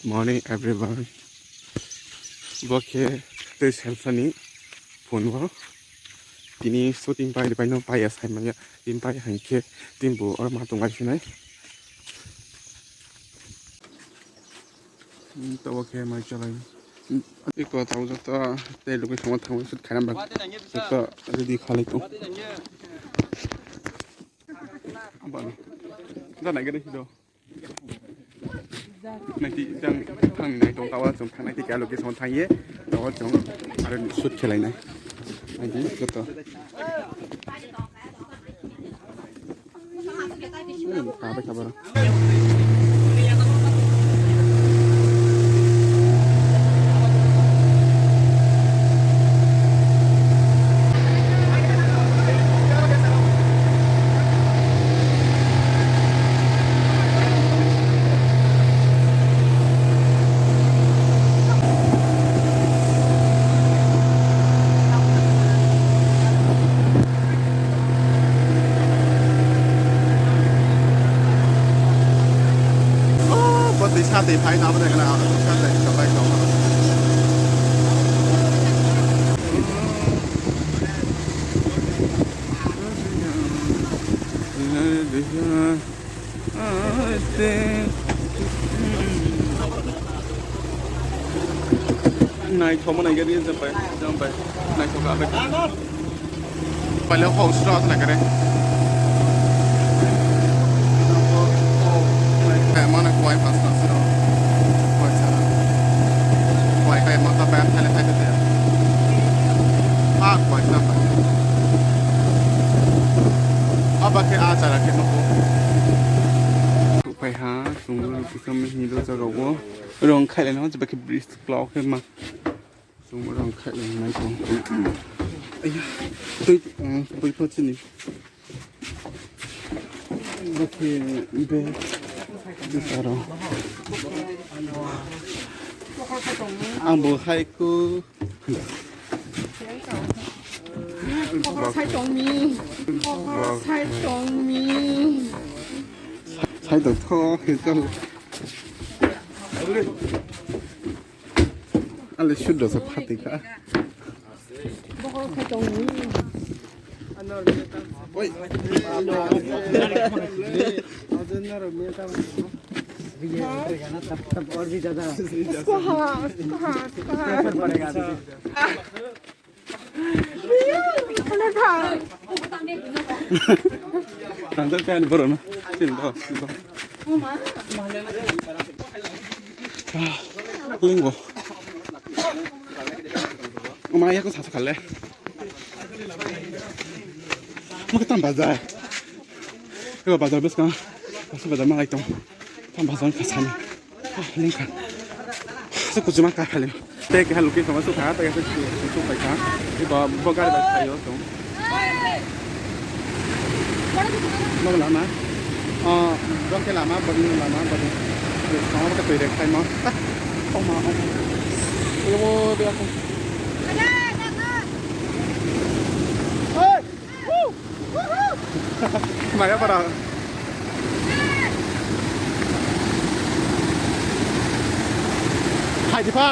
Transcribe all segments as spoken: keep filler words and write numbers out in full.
Morning everyone. Bo khe tei selfani phone bo. Tini shooting pai pai no pai ya sai manya. Tin pai hai khe tin bo oro ma tong ai sinai. Hmm, to bo khe mai chalai. Hmm, iko tamo joto tei location o thangwi shoot khaina bak. Joto ready khalai tong. Abang. Da nai gede hido. Naiti jang thang nai tong tawa jong thang naiti kalo ke song thang ye. Tawa jong aro shoot khelai nai. Naiti joto. Hmm, kabai kabar. Oh, bwtwi satwi phai nabo de gana, satwi sabai tong. Naithokma naikhe ri jempai, jempai. Naithok abai. Paile hok sura na kare. Eh, mana kuai pas na sura. Kuai sara. Kuai kai mata pen thale thale de. Ah, kuai sa pa. Aba ke a chara ke no. Pai ha, sungru kisam hini do jaga wo. Rong khaile no, jeba ke bridge klok he ma. Sungru rong khaile nai ko. Ayah, tui, eh, tui pa chini. Bakhe be, be saro. Ang bo hai ko. Kokoro sai tongmi. Kokoro sai tongmi. Sai tong tho, he tong. Ale suddo sa phati ka. Kokoro sai tongmi. Oi. Usko ha, usko ha, usko ha. Tangdar kan boro na. Sin do, sin do. Lingbo. Uma ya ko sa khale. Mo ka tam bazar. Eba bazar bes ka. Bazar ma lai tong. Tam bazar ka sani. Ah, lengkha. Se kuchuma ka khali. Te ke halu ke sama sukha, te ke su su pai kha. Iba bo gari bai thayo tong. Nok lama. Ah, dok ke lama, bodi lama, bodi. Sama ka tui rek khai mo. Oh ma, oh ma. Ibo be aku. Hey! Maya para. Phaidi pha.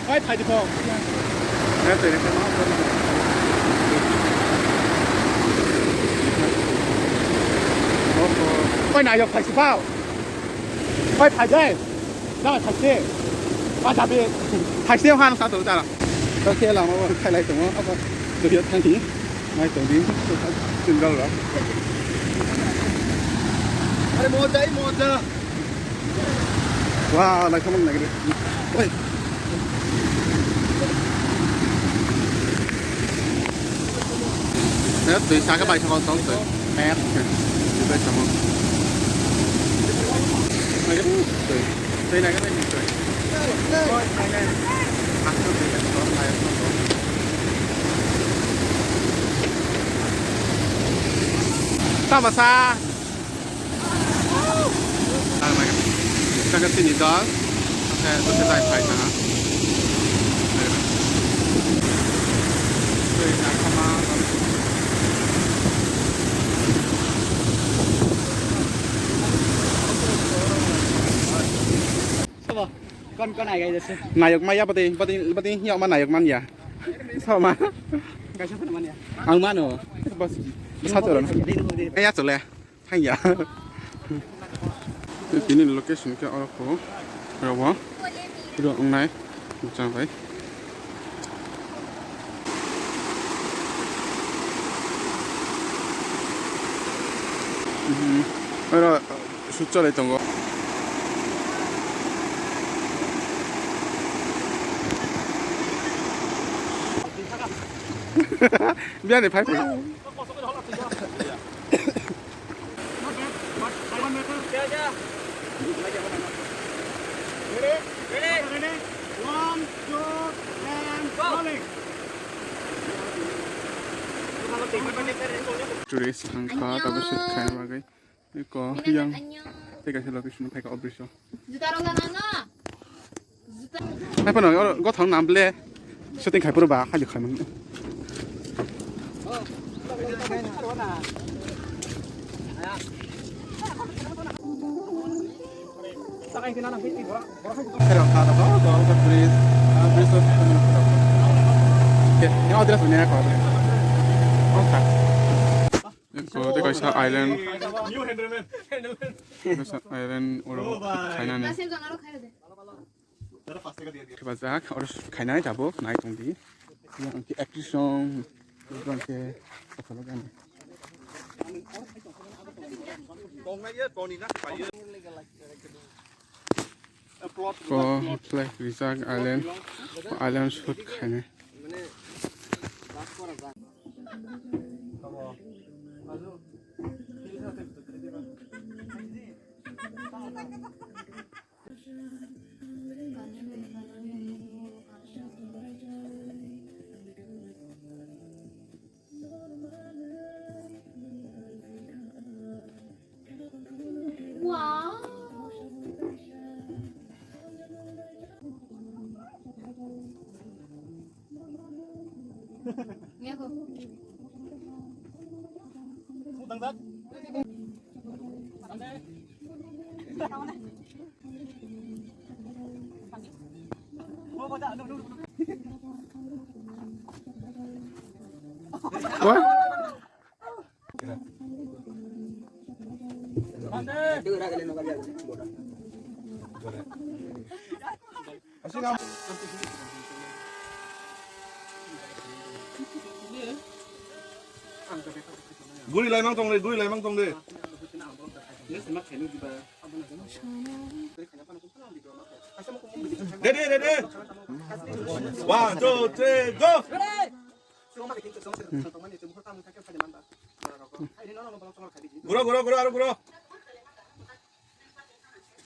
Oi, phaidi pha. Oi, nayok phaidi pha. Oi, phaidi. Dai, phaidi. Ba, dabi. Phaidi han sa to dara. Oke, lama bo khailai tongo. Aba, to yo thani. Mai tongdi, sindal rok. Are moja, ei moja. Wah, naikha mung nagri. Oi. Ya, tui saka bai thangol tong tui. Mer. Tui bai thangol. Nagri, tui. Tui nagri, tui. Tamasa. Kaka tini dal. Kaka dose tai phai tanga. Sabo. Nayok maya bati bati bati hiya ma nayok man ya. Sama. Ang mano. Bas bas ato ron. Ya chole. Hanya. Tini location ke oro ko. Rawa. Ro nai. Chang bai. Oro shoot cholai tongo. Biyani phai phai. Tourist thangkha tabuk shoot khaina bagwi. Eko yang tei kaisa location phaikha o bridge o. Hai phano oro gothang nam ble shooting khai phuru ba khai khai man. Pero ta ta ba ba ba bridge, ah, bridge of. Oke, yang address ni aku. Oke. Eko tei kaisa island. Kaisa island oro khainani. Khibajak oro khainai tabuk nai tongdi. Yang ke actress song, yang ke kopalo gani. Ko flag rijak island, island shoot khainai. Wow. What? Guri laimang tong de, guri laimang tong de. Ready, ready. One, two, three, go. Guro, guro, guro, aro guro.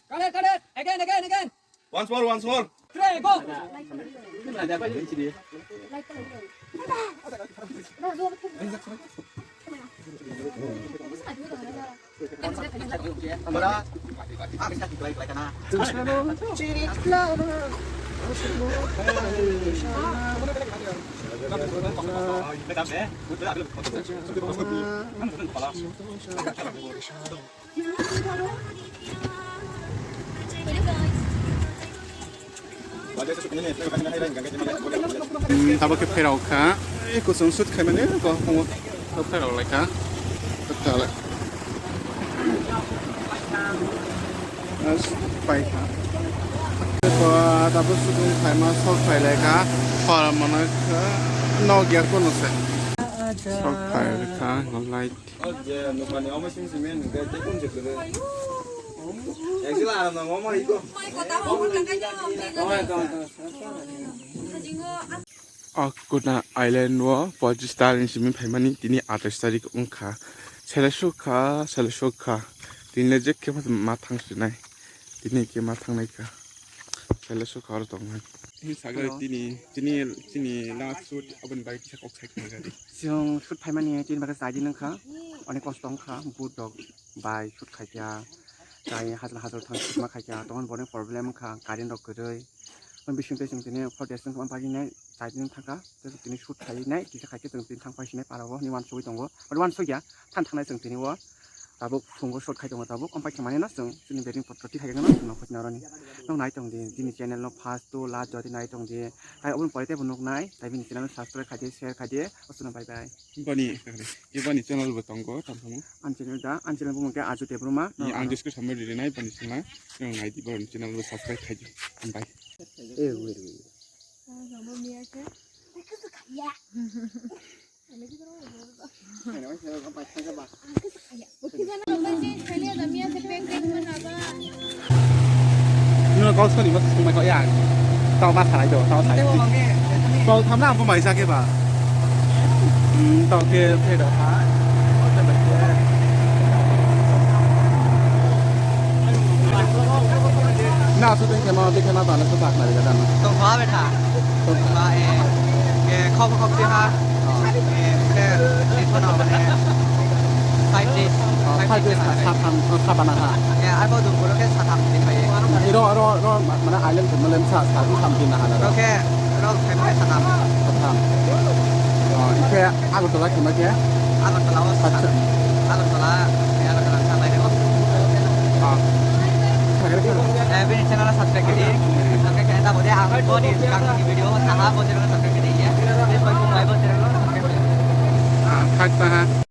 Cut it, cut it. Again, again, again. Once more, once more. Three, go. Hmm, tabuk khe pherao kha. Ei, kuchung shoot khaimani, ko, ko, ko pherao lai kha. Pai kha. Ko, tabuk shooting khaima sok phai lai kha. Hor mono kha, nok ya kono se. Sok phai kha, light. O Kuna Island o pochis tarik ni simi phaimani, tini atais tarik wngkha. Sele sukha, sele sukha. Tini le je khe ma thang sinai. Tini khe ma thangnai kha. Sele sukha oro tongnai. Tini sagri tini, tini, tini last shoot aboni bai kisa kok sai khna gari. Chwng shoot phaimani tini bagwi chai di nangkha, onek kosto wngkha, but rok bai shoot khaikha, chai hajal hajal thang shoot ma khaikha, tongmani bo onek problem wngkha, current rok kwrwi, tong bising tei chwng tini photo session khaima bagwi nai chai di nang thangkha, tei chwng tini shoot khainai, kisa khaikhe chwng tini thang phai sinai para o hinwi uansugwi tongo, but uansukya, than thangnai chwng tini o. Tabuk phungo shot khai tongo tabuk, ampai khe manino chwng chini batting potro tikhai gano chwng nokho chini oroni. Nok nai tong di, chini channel no first to last jodi nai tong di, tai oboni pore tebo nuk nai, tai bini channel no subscribe khai di, share khai di, osuno bye bye. Bani, bani channel bo tongo, tamo. An channel da, an channel bo mungke Aju Debbarma. Ni ang description mo rinai bani channel, nang nai di bani channel bo subscribe khai di. Bye. Eh, wait, wait. Nuna kau sani mas sung mai kau ya. Tau mas salai do, tau salai. Tau tham na ang mai sa ke ba. Hmm, tau ke phe do ha. Na su teng ke ma, de ke ma ba na su tak na de da na. Tong kha betha. Tong kha. Ba, eh, eh, khop khop si ha. Eh, eh, eh, thono mane five days, five days, satham, oh, sabana ha. Eh, abo dum boro khe satham din bai. Iro, iro, iro, ma-, mana island ke malem sa, sa, satham din na ha na. Ro khe, ro khe satham. Satham. Oh, ikhe Agartala khe ma khe? Agartala o satham. Agartala, eh, Agartala sa bai rego. Ah. Thagre khe? Eh, bini channel subscribe khe di. Subscribe khe da bode ang boni kang video saha bo channel subscribe khe di ya. Boni bai bo channel subscribe khe di. Ah, thak ta ha.